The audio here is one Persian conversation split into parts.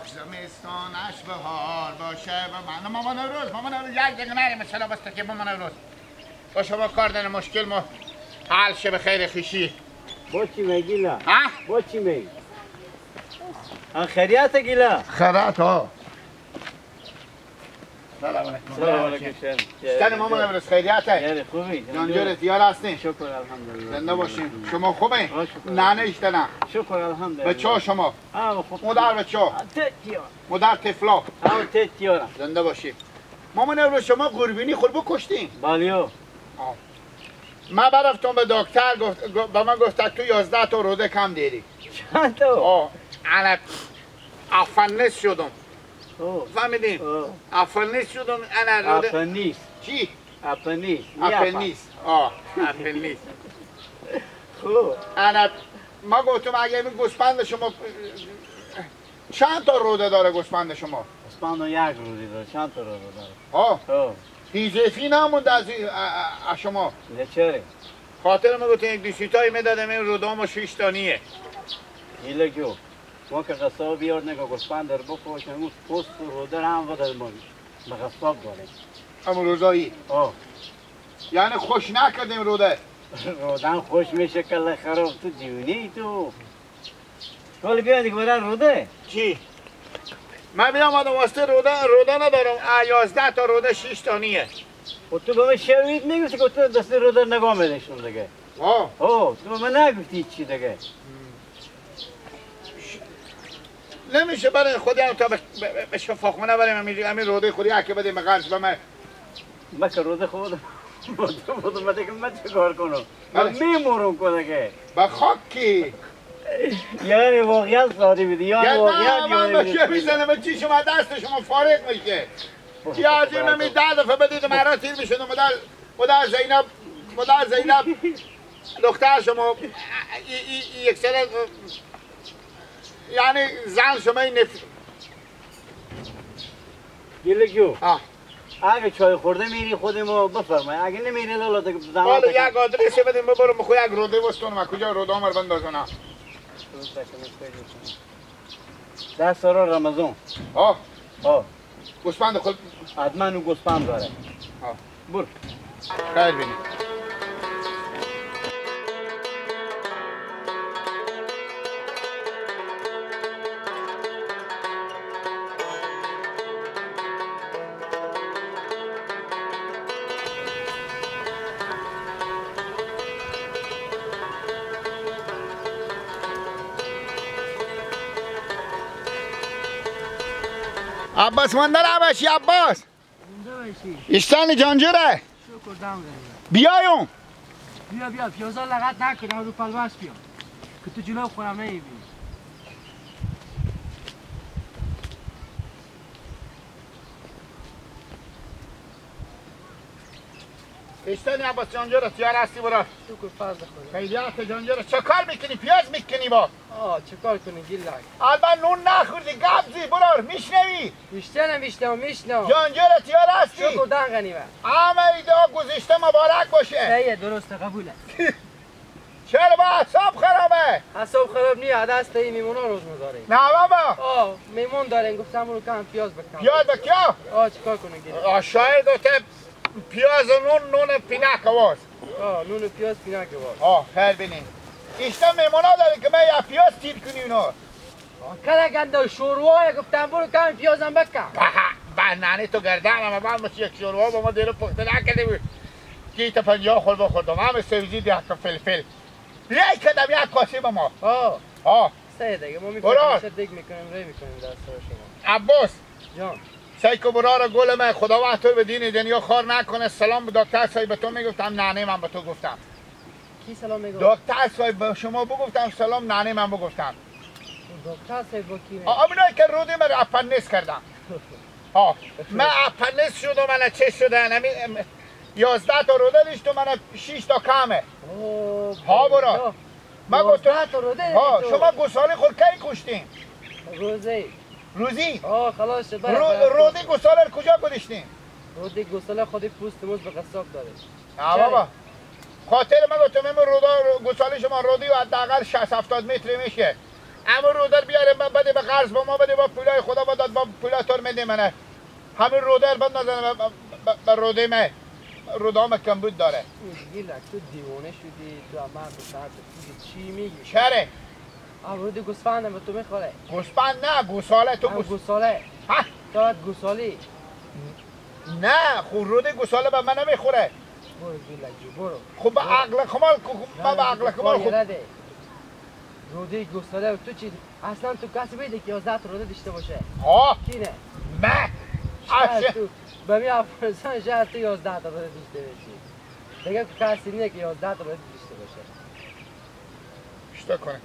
خاک زمستانش بهار باشه و من مامان نوروز، مامان نوروز یک دقیقه نریم مثلا بس که مامان نوروز با شما کار داره مشکل ما حل شه به خیر خیشی. با چی میگی لا؟ ها؟ با چی میگی؟ خیریت گیلا؟ خیریت ها. سلام علیکم. سلام علیکم. شتن مامان نوروز خیریت؟ یعنی خوبی؟ جانجورت یار هستین؟ شکر الحمدلله. زنده باشین. شما خوبین؟ نه نه ایشتنه. شکر الحمدلله. بچه شما؟ خوب. مادر بچه؟ مادر طفلا؟ تیارم. زنده باشین. مامان نوروز شما قربینی خود بکشتین؟ بله. من برفتم به دکتر گفت به من گفت تو 11 تا روده کم دیری. چند تا؟ انا افنس شدم. فهمیدین؟ افنس شدم انا روده. افنیس. چی؟ افنیس. افنیس. افنیس. خب انا ما گفتم اگه این گوسفند شما چند تا روده داره گوسفند شما؟ گوسفند یک روده داره. چند تا روده داره؟ هیزفی نمونده از شما. نه چرا؟ خاطر ما گفتیم یک دوسیتایی میدادم این رودام و 6 تانیه. ایله جو ما که قصاب بیار نگاه گوسفند در بکش امروز پوست و روده هم ودل ما به قصاب داریم. امروز روزایی؟ یعنی خوش نکردیم روده. رودم خوش میشه کله خراب تو دیونی تو. ولی بیا دیگه برای روده. چی؟ من بیام آدم واسطه روده ندارم. 11 تا روده 6 تانیه. و تو به من شوید میگفتی که تو دست روده نگاه میدشون دیگه. تو به من نگفتی چی دیگه. نمیشه برای خودی هم تا به شفاخونه بریم همین روده خودی یکی بدیم به قرض به من. من که روده خودم بودم من دیگه من چه کار کنم؟ من میمورم که دیگه. به خاک کی؟ یعنی واقعیت ساده میده یعنی واقعیت من به میزنم به چی شما دست شما فارغ میشه. یا از این می 10 دفعه بدید مرا تیر میشد. مادر زینب، مادر زینب دختر شما یک سر یعنی زن شما این گیلگیو. اگه چای خورده میری خودمو بفرمای، اگه نمیری لالا دیگه زمان. حالا یک آدرس بدیم ببرم خو یک روده وستونم کجا روده عمر بندازونم. 10 سال رمضان. گوسفند خود حتما اون گوسفند داره. برو. خیر بینی. عباس مندر عباشی عباس ایشتانی جانجوره بیایم بیا بیا پیازا لغت نکن رو پلوش بیا که تو جلو خورم نمیبینی. ایشتانی عباس جانجوره تیار هستی برا شکر فضل خدا خیلیات جانجوره. چه کار میکنی؟ پیاز میکنی با؟ چه کار کنی گیلک؟ البته نون نخوردی گبزی برار میشنوی؟ میشنم میشنم جانجوره تیار هستی؟ شکر دن غنیمه همه ایده گذشته مبارک باشه. صحیح درسته قبوله. چرا با اعصاب خرابه؟ اعصاب خراب نیه، دست این میمونا روز مداریم. نه بابا میمون داریم گفتم برو کم پیاز بکن. پیاز بکن؟ چیکار کنی گیلک؟ شاید دوته پیاز و نون، نون پینک آواز. نون و پیاز پینک آواز. خیر بینیم. ایشتا میمونا داری که من یه پیاز تیر کنی اونا. کله گنده شوروای گفتم برو کم پیازم بکن. به ننه تو گردن اما بعد مثل یک شوروا با ما دیرو پخته نکرده بود. گیت 50 خور بخوردم همه سبزی ده تا فلفل. یک کدم یک کاسه به ما. سه دیگه ما می‌کنیم دیگ میکنیم ری میکنیم دست شما. عباس جان سیکو برار گل من خداوند تو به دین دنیا خار نکنه. سلام به دکتر صاحب به تو میگفتم ننه من به تو گفتم. کی سلام میگفت؟ دکتر صاحب به شما بگفتم سلام ننه من بگفتم. دکتر صاحب با کی؟ آمینای که رودی من اپنس کردم. من اپنس شدم من چه شده 11 تا روده داشت من 6 تا کمه. ها برا من گفتم شما گوساله خود کی کشتین؟ روزی روزی؟ خلاص شد. رودی گوساله رو کجا گذاشتین؟ رودی گوساله خودی پوست موز به قصاب داره. بابا خاطر من گفتم این رودا گوساله شما رودی و حداقل 60 70 متر میشه. همون رودر بیاره من بده به قرض با ما بده با پولای خدا با داد با پولای تور میده منه. همین رودر بندازن به روده من. رودام کمبود داره. گیلک تو دیوانه شدی تو من به ساعت چی میگی؟ چره؟ رود گوسفندم به تو میخوره. گوسفند نه گوساله تو گوساله. ها؟ تو گوسالی. نه خب رود گوساله به من نمیخوره. برو گیلک جو برو. خب به عقل کمال من به عقل کمال خب روده گوساله تو چی اصلا تو کسی بیده که 11 روده داشته باشه. ها؟ کی نه؟ من تو به می افغانستان شهر تو 11 تا روده داشته باشی. دیگه کسی نیه که 11 تا روده داشته باشه. چطور کنه؟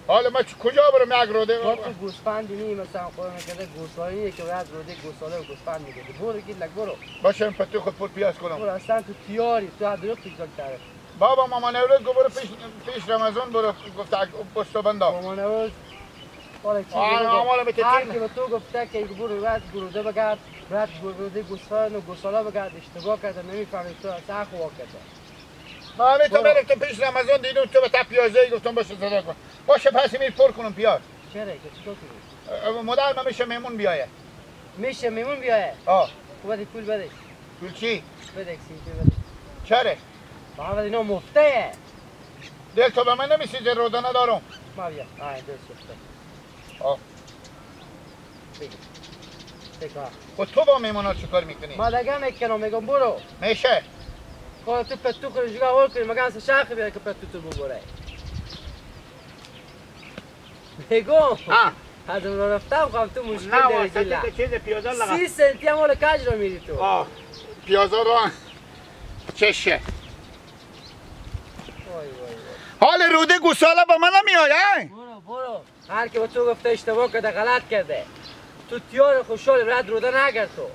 حالا من کجا برم یک روده؟ با تو گوسفندی نی مثلا خدا نکرده گوساله نیه که باید روده گوساله و گوسفند میگه. برو گیلک برو. باشه من پتو خود پر پیاز کنم. برو اصلا تو تیاری تو از دروغ تیک تره. بابا مامان اولاد گفت برو پیش رمضان برو گفت پشت بندا. مامان اولاد حالا چی بگم؟ هر کی به تو گفته که برو بعد گروده بگرد بعد گروده گوسفند و گوساله بگرد اشتباه کرده نمیفهمی تو اصلا خوا کرده. ما تو برفتم پیش رمضان دیدم تو به تا پیازه گفتم باشه صدا کن. باشه پس می پر کنم پیاز. چرا که چیکار کنی؟ مادر من میشه مهمون بیایه. میشه مهمون بیایه؟ آه. خب بده پول بده. پول چی؟ بده سینتی بده. چرا؟ بابا اینا مفته. دل تو به من نمیسیزه روده ندارم. ما بیا. آه دل سوخته. آه. بگیر. بگیر. خب تو با مهمونا چیکار میکنی؟ ما دیگه میکنم میگم برو. میشه. خب تو پتو خود جگا ور کنی مگه از شاخ بیاره که پتو تو ببره. میگم. از اون رفتم خب تو مشکل داری گیلا. نه چیز پیازا لگا. 30 سنتی هم اول کاج رو میری تو. آه. پیازا رو چشه. حال روده گوساله با من نمیآید. برو برو. هر کی به تو گفته اشتباه کرده غلط کرده. تو تیار خوشحال رد روده نگرد تو.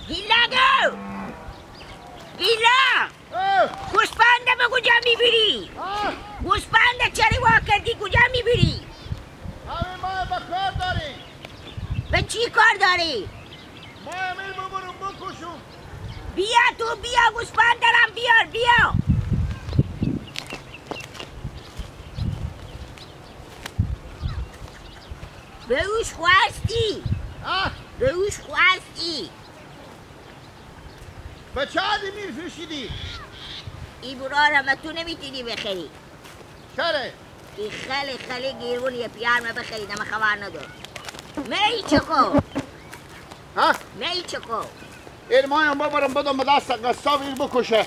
گیلاگو گیلا گوسفنده به کجا میبری؟ گوسفنده چرا وا کردی کجا میبری؟ همه ما به کار داریم. به چی کار داری؟ ما امیر ببرم بکشم. بیا تو بیا گوسفند دارم بیار بیا. به اوش خواستی؟ به اوش خواستی؟ به چه عدی میفروشیدی؟ ای برارم تو نمیتونی بخری. چرا؟ ای خیلی خیلی گیرون یه پیار ما بخرید اما خبر ندار. می چکو؟ ها؟ می چکو؟ این مایم ببرم بدم به دست قصاب این بکشه.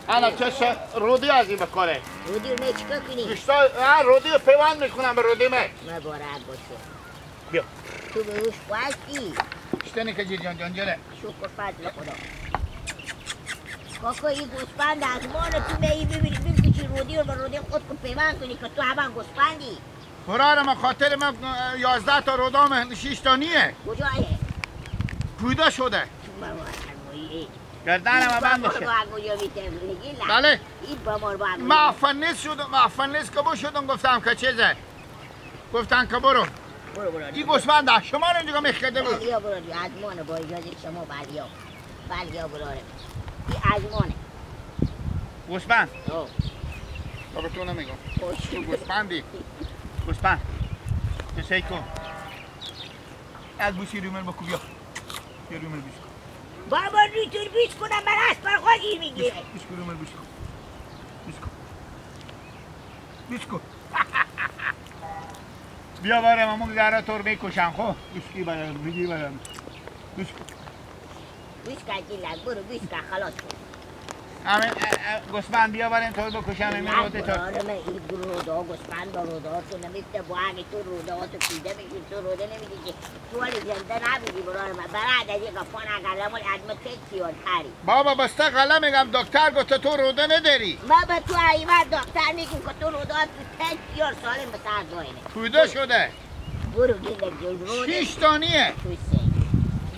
انا چش رودی از این بکاره. رودی رو می چیکار کنی؟ رودی رو پیوند میکنم به رودی می. مبارک باشه. بیا. تو به اوش خواستی؟ شتنی که جیر جان جان جره. شکر فضل خدا. کاکا این گوسفند از مال تو می ببینی بکشی رودی رو به رودی خود کن پیوند کنی که تو همان گوسفندی. برارم خاطر من 11 تا رودام 6 تا نیه. کجایه؟ پیدا شده. گردنم بند باشه. بله. ما افنس شدم، افنس که شدم گفتم که چیزه. گفتن که برو. این گوسفند شما رو اینجا میخکرده بود. بلیا برو ازمانه با اجازه شما بلیا. بلیا برو. این ازمانه. گوسفند. بابا تو نمیگم. تو گوسفندی. گوسفند. تو سعی کن. از بوسی رومل بکو بیا. بیا رومل بوس کن. بابا روی تو بیس کنم من از پرخوا گیر میگیره. بیس کن رومل بوس کن. بیس کن. بیس کن. بیا بارم همون ذره تو رو بکشم خب. بیس برم میگی برم. بیس کن. بیس کن گیلک برو بیس کن خلاص کن. همین گوسفند بیا بریم تو رو بکشم همین روده تو. آره من این روده ها گوسفند با روده ها تو نمیفته با اگه تو روده ها تو پیده میشی تو روده نمیدی که تو ولی زنده نبودی برای من برای از این قفا نگردم ولی از من تیار تری. بابا بسته غله میگم دکتر گفته تو روده نداری. ما به تو ایوه دکتر میگم که تو روده ها تو تیار سالم به سر داینه. پیده شده. برو گیلک جون روده. 6 تانیه.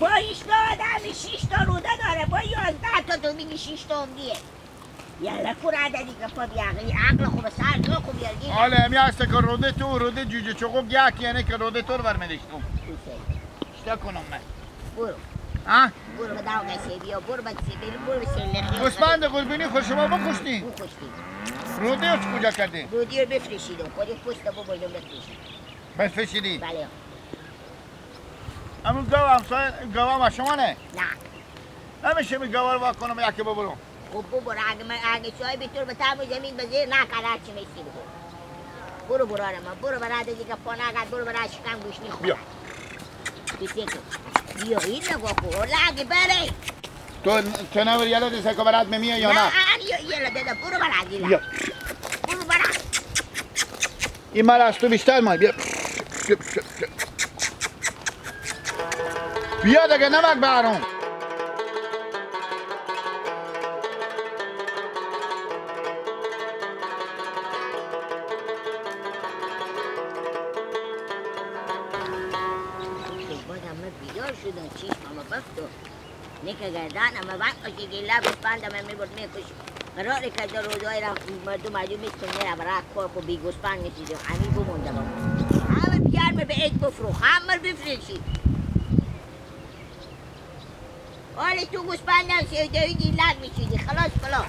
با 8 تا آدم 6 تا روده داره با 11 تا تو میگی 6 تا دیه. یالا کور عددی که پا بیعقلی عقل خوب سر جو خوب یارگی. حالا همی هسته که روده تو روده جوجه چقوق یک یعنی که روده تو رو برمیداشتم. چطور کنم من؟ برو. ها؟ برو به داغ بیا برو به برو به سلخی. گوسفند قربانی خود شما بکشتی؟ بکشتی. روده رو کجا کردی؟ روده رو بفرشیدم خودی پوست رو ببردم بفرشیدم. بفرشیدی؟ بله. همون گاو همسایه گاو هم شما نه؟ نه. نمیشه می گاو رو وا کنم یکی ببرم. خب ببر اگه من اگه چای بیتور به تام زمین بزیر نکرد هرچی میسی بگو. برو براره ما برو برای دیگه پا نگرد برو برای شکم گوشنی خورد. بیا. بیا این نگاه کن اگه بره. تو نور یلا دیسه که برات میمیه یا نه؟ نه یلا دیده برو برای دیگه. بیا. برو برای. این مال از تو بیشتر مال بیا. بیا دیگه نمک بارون. بازم من بیدار شدم چشمم بفتو نکه گردنم وقت که گله گوسفندم میبرد میکش قرار کرده روزای را مردم از او میتونه برای کار خو بی گوسفند میشیدم همین بمونده با همه بیارم به عید بفروخ همه بفروشی. حالا تو گوسفندم سیدایی گیلک میشیدی خلاص خلاص.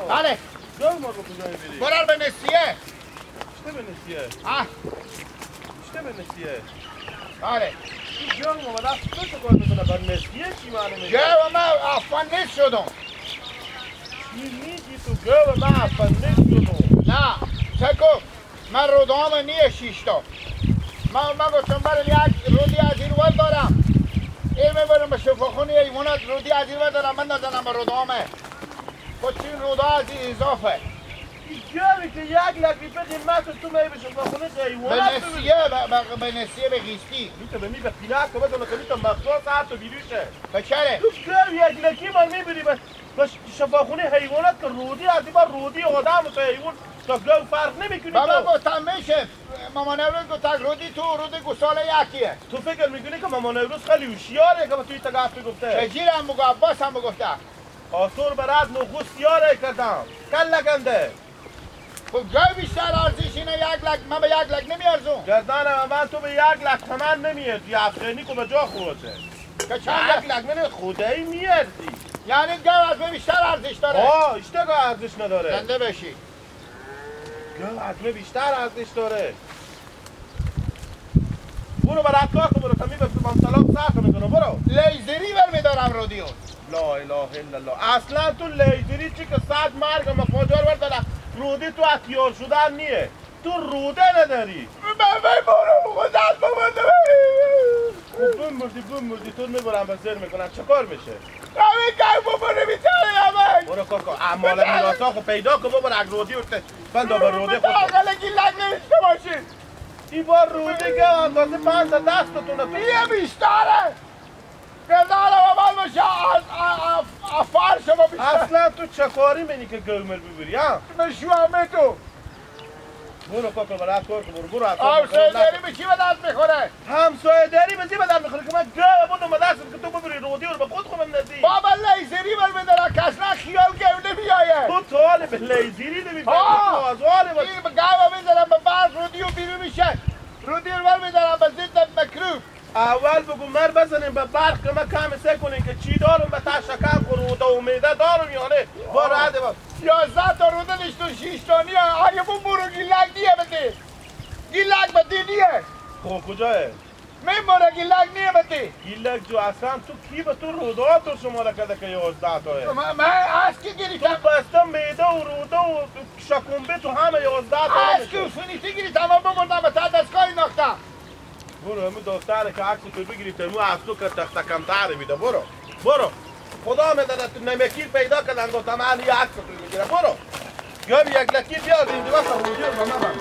بله. برو به نسیه. چه به نسیه؟ ها؟ چه به نسیه؟ بله. این جان ما رفت تو چه کار میکنه بر نسیه چی معنی میده؟ گاو من افغان شدم. چی میگی تو گاو من افغان شدم؟ نه چکو من رودام نیه 6 تا. من گفتم برای یک رودی از این ور دارم. این میبرم به شفاخونه ایوانات رودی از این ور دارم من نزنم به رودامه. خود چین رودا از این اضافه. این گاوی که یک لک ریپه قیمت تو می به شفاخونه حیوانات به نسیه به نسیه به قیستی میتو به می به پینک که بزنه که میتو مخصوص هر تو بیروشه به چره؟ تو گاوی یک لکی من میبری به شفاخونه حیوانات که رودی از این بار رودی آدم و تو حیوان تا گاو فرق نمیکنی. بابا گفتم میشه مامان امروز گفت رودی تو رودی گوساله یکیه. تو فکر میکنی که مامان امروز خیلی هوشیاره که توی تگفت گفته؟ چجیرم بگو عباس هم گفته. آثور برد نخوست یاره کردم کل لگنده. خب گاو بیشتر ارزش اینه یک لک من به یک لک نمیارزم. گردنم من تو به یک لک تومن نمیارزی افغانی که به جا خورده. که چند یک لک نه خدایی میارزی. یعنی گو از من بیشتر ارزش داره. آه اشتگاه ارزش نداره. زنده بشی. گو از من بیشتر ارزش داره. برو برات کار کن، برو تا می به سلام سر میکنم. برو لیزری بر میدارم رادیو. لا اله الا الله. اصلا تو لیزری چی که صد مرگ مفاجر بردارم. رودی تو اتیار شدن نیه، تو روده نداری. من برو خودت بابا. خوب بمردی بمردی تو میبرم به زر میکنم چه کار میشه؟ همین که بابا نمیتونه. برو کار کن اعمال میراثا خو پیدا کن بابا. اگ رودی ورته بندا به روده خود اقل گیلک نمیشه باشی. ای بار روده که اندازه 5 تا دستتونه تو یه بیشتره. گردانم اول باشه افار شما بیشتر. اصلا تو چه کاری منی که گومر ببری ها؟ مشوامه تو. برو کاکا برات کار کن. برو همسایه داری به چی به دست میخوره؟ همسایه داری به چی به دست میخوره که من گوه بودم به دست که تو ببری رودی رو به خود خودم ندی. بابا لیزری بر میدارم که اصلا خیال گوه نمیایه. تو تا به لیزری نمیفهمی. از حال این گوه میذارم به برق رودی و بیرون میشه. رودی رو بر میدارم به ضد مکروب. اول بگو مر بزنیم به برق که من کم سه کنیم که چی دارم به تشکم خورده و امیده دارم یا نه. برو عده با 11 تا روده نشتو 6 تا نیه. اگه بون برو گیلک نیه بده. گیلک بده نیه. خب کجاه؟ من برو گیلک نیه بده. گیلک جو اصلا تو کی به تو روده ها تو شماره کرده که 11 تاه؟ من از کی گیریتم؟ تو بسته میده و روده و شکمبه تو همه 11 تا از کی فنیتی گیریتم من ببردم به تا دستگاه انداختم. برو همون دختره که عکس تو بگیری تمو از تو که تخته کمتر میده. برو برو خدا میداند تو نمکیر پیدا کردن گفتم من یه عکس تو میگیرم. برو یا یک لکیر بیار این دیوار تا روزی رو من بند.